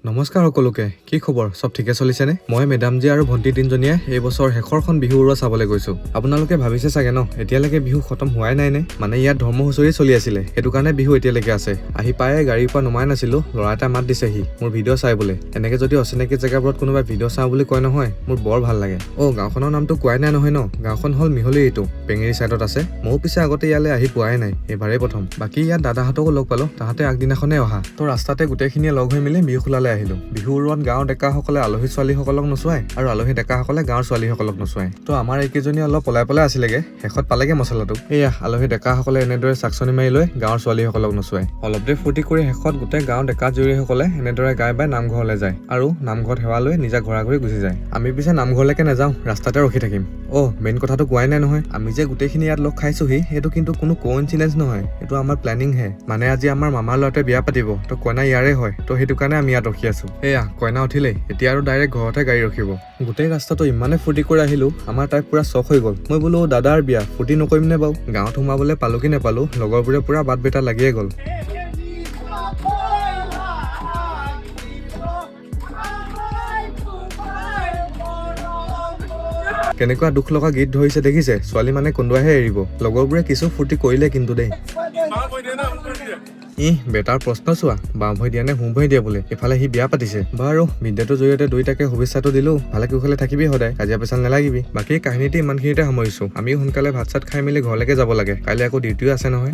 নমস্কাৰ সকলোকে। কি খবৰ? চব ঠিকে চলিছেনে? মই, মেডামজী আৰু ভণ্টি তিনিজনীয়ে এই বছৰ শেষৰখন বিহু উৰুৱা চাবলৈ গৈছোঁ। আপোনালোকে ভাবিছে চাগে ন, এতিয়ালৈকে বিহু খতম হোৱাই নাই নে? মানে ইয়াত ধৰ্ম হুঁচৰি চলি আছিলে, সেইটো কাৰণে বিহু এতিয়ালৈকে আছে। আহি পায়ে গাড়ীৰ পৰা নমাই নাছিলো, ল'ৰা এটা মাত দিছেহি, মোৰ ভিডিঅ' চাই বোলে। এনেকে যদি অচিনাকি জেগাবোৰত কোনোবাই ভিডিঅ' চাওঁ বুলি কয় নহয়, মোৰ বৰ ভাল লাগে। অ' গাঁওখনৰ নামটো কোৱাই নাই নহয় ন? গাঁওখন হ'ল মিহলি, এইটো পেঙেৰি চাইডত আছে। ময়ো পিছে আগতে ইয়ালৈ আহি পোৱাই নাই, এইবাৰেই প্ৰথম। বাকী ইয়াত দাদাহঁতকো লগ পালো, তাহাঁতে আগদিনাখনেই অহা। তো ৰাস্তাতে গোটেইখিনিয়ে লগ হৈ মেলি বিহু খোলালৈ আহিলো। বিহু উৰুৱাত গাঁৱৰ ডেকাসকলে আলহী ছোৱালীসকলক নচুৱাই আৰু আলহী ডেকাসকলে গাঁৱৰ ছোৱালীসকলক নচুৱাই। তো আমাৰ এইকেইজনী অলপ পলাই পলাই আছিলেগে, শেষত পালেগে মছলাটো। এয়া আলহী ডেকাসকলে এনেদৰে চাকচনি মাৰি লৈ গাঁৱৰ ছোৱালীসকলক নচুৱাই। অলপ দেৰি ফূৰ্তি কৰি শেষত গোটেই গাঁৱৰ ডেকা জীয়ৰীসকলে এনেদৰে গাই বাই নামঘৰলৈ যায় আৰু নামঘৰত সেৱা লৈ নিজা ঘৰা ঘৰি গুচি যায়। আমি পিছে নামঘৰলৈকে নাযাওঁ, ৰাস্তাতে ৰখি থাকিম। অ' মেইন কথাটো কোৱাই নাই নহয়, আমি যে গোটেইখিনি ইয়াত লগ খাইছোহি, সেইটো কিন্তু কোনো কইনচিডেঞ্চ নহয়, এইটো আমাৰ প্লেনিংহে। মানে আজি আমাৰ মামাৰ ল'ৰাটোৱে বিয়া পাতিব, তো কইনা ইয়াৰে হয়, তো সেইটো কাৰণে আমি ইয়াত ৰখি আছো। এয়া কইনা উঠিলেই, এতিয়া আৰু ডাইৰেক্ট ঘৰতহে গাড়ী ৰখিব। গোটেই ৰাস্তাটো ইমানে ফূৰ্তি কৰি আহিলো, আমাৰ তাই পুৰা চখ হৈ গ'ল। মই বোলো, দাদাৰ বিয়া, ফূৰ্তি নকৰিম নে বাৰু? গাঁৱত সোমাবলৈ পালো কি নাপালো, লগৰবোৰে পুৰা বাট বেটা লাগিয়ে গ'ল। কেনেকুৱা দুখ লগা গীত ধৰিছে দেখিছে? ছোৱালী মানে কোনোবাহে এৰিব। লগৰবোৰে কিছু ফূৰ্তি কৰিলে কিন্তু দেই। ইহ, বেটাৰ প্ৰশ্ন চোৱা, বাওঁ ভৰি দিয়া নে সোঁ ভৰি দিয়া বোলে। ইফালে সি বিয়া পাতিছে। বাৰু, ভিডিঅ'টোৰ জৰিয়তে দুয়োটাকে শুভেচ্ছাটো দিলো। ভালে কুশলে থাকিবি, সদায় কাজিয়া পেচাল নালাগিবি। বাকী কাহিনীটো ইমানখিনিতে সামৰিছো। আমিও সোনকালে ভাত চাত খাই মেলি ঘৰলৈকে যাব লাগে, কাইলৈ আকৌ ডিউটিও আছে নহয়।